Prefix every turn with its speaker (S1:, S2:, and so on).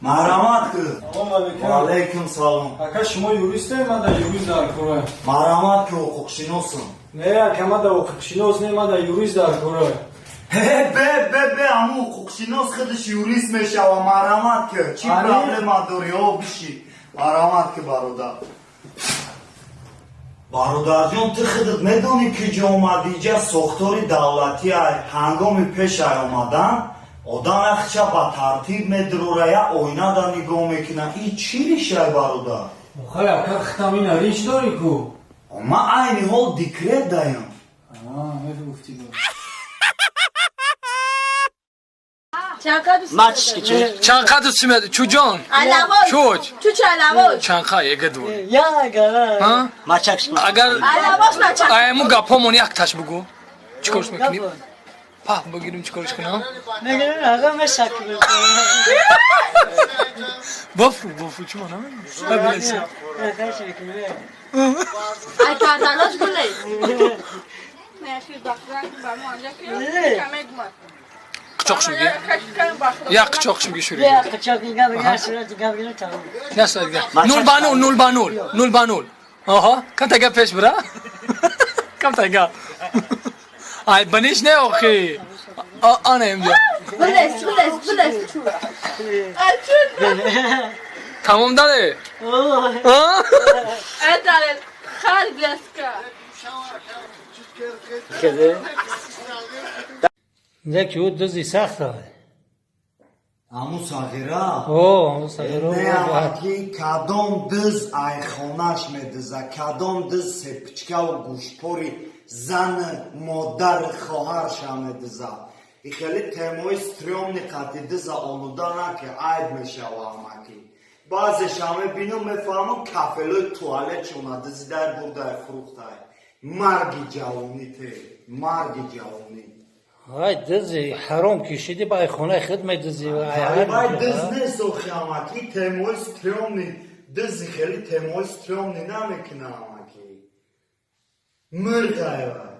S1: Марҳамат ку.
S2: Салом алейкум.
S1: Ваалайкум салом.
S2: Ака, шумо юристе? Ман да юрист дар кора.
S1: Марҳамат ку, ҳуқуқшиносам.
S2: Не, ака, ман да ҳуқуқшинос не, ман да юрист дар кора.
S1: Ҳе, бе, бе, бе, ҳамун ҳуқуқшинос худаш юрист мешава. Марҳамат ку, чӣ
S2: Ани?
S1: проблема дорӣ? О, биши. Марҳамат ку, бародар. Бародарҷон, ту худат медонӣ, ки ҷо омадӣ? Иҷа сохтори давлатӣ ай. Ҳангоми пешай омадан одам яхча ба тартиб медурора, я оинада нигоҳ мекуна. И чӣ ришай, бародар?
S2: Охай, ака, хитам ина риш дорӣ ку.
S1: Ман айни ҳол декрет даям.
S2: Мегуфтӣ.
S3: Чанқа дӯст чуҷон? Чуч. Чанқа егадур. Агар айму гапҳомон якташ бугӯ. Чӣ корш мекунӣ? Пах бигирим, чӣ корш кунам? Бофу, бофу, чӣ мона?
S4: Ay kardanoş gule.
S3: Қучоқш меги? Як қучоқш меги шури. Нул ба нул, нул ба нул, нул ба нул. Оҳо, камта гап пеш бира. Камта гап. Ай, баниш не охи. Ана имҷа.
S4: Bules, bules, bules.
S3: Тамом дале?
S5: Яки ӯ дузи сахт ай.
S1: Ҳамун сағира?
S5: О, ҳамун сағира.
S1: Неамаки, кадом диз ай хонаш медиза, кадом диз сепичкаву гӯшпори зани, модари, хоҳарша медиза? И хеле темои стрёмный қати диза олуда наки, айб мешава, амаки. Баъзеша мебинам, мефаҳмам, кафелои туалетшона дизидай, бурдай, фурӯхтай. Марги ҷавонӣ те, марги ҷавонӣ.
S5: Ай, дузи ҳаром кишиди, ба ай хонаи худ медузи.
S1: Вай диз нест охи, амаки, темои стрёмный дизи хеле темои стрёмный намекуна, амаки. Мирғай вай.